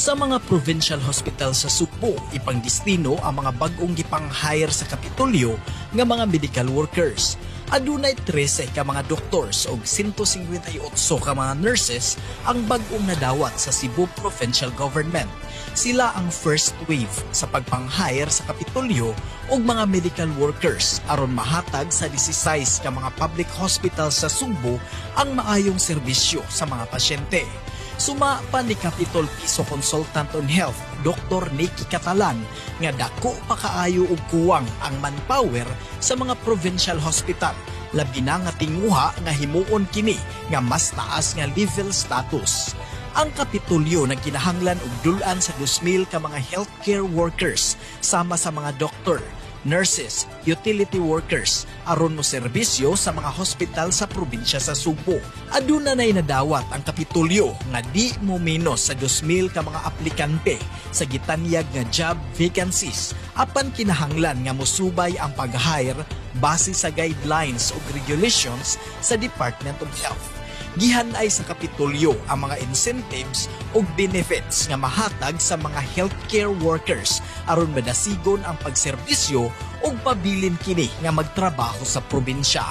Sa mga provincial hospital sa Sugbo, ipangdestino ang mga bag-ong gipang-hire sa Kapitolyo nga mga medical workers. Adunay 13 ka mga doctors og 158 ka mga nurses ang bag-ong nadawat sa Cebu Provincial Government. Sila ang first wave sa pagpang-hire sa Kapitolyo og mga medical workers aron mahatag sa 16 ka mga public hospital sa Sugbo ang maayong serbisyo sa mga pasyente. Suma pa ni Capitol Piso Consultant on Health, Dr. Nicky Catalan, nga dako pa kaayo og kuwang ang manpower sa mga provincial hospital, labi na nga tinguha nga himuon kini nga mas taas nga level status. Ang Kapitolyo nagkinahanglan og dul-an sa 2,000 ka mga healthcare workers sama sa mga doktor, nurses, utility workers aron mo serbisyo sa mga hospital sa probinsya sa Sugbo. Aduna nay nadawat ang Kapitolyo nga di mo menos sa 2,000 ka mga aplikante sa gitanyag nga job vacancies, apan kinahanglan nga mosubay ang pag-hire base sa guidelines ug regulations sa Department of Health. Gihanay sa Kapitolyo ang mga incentives ug benefits nga mahatag sa mga healthcare workers aron madasigon ang pagserbisyo ug pabilin kini nga magtrabaho sa probinsya.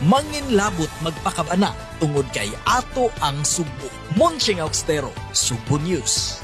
Manginlabot magpakabana tungod kay ato ang Sugbo. Monching Augstero, Sugbo News.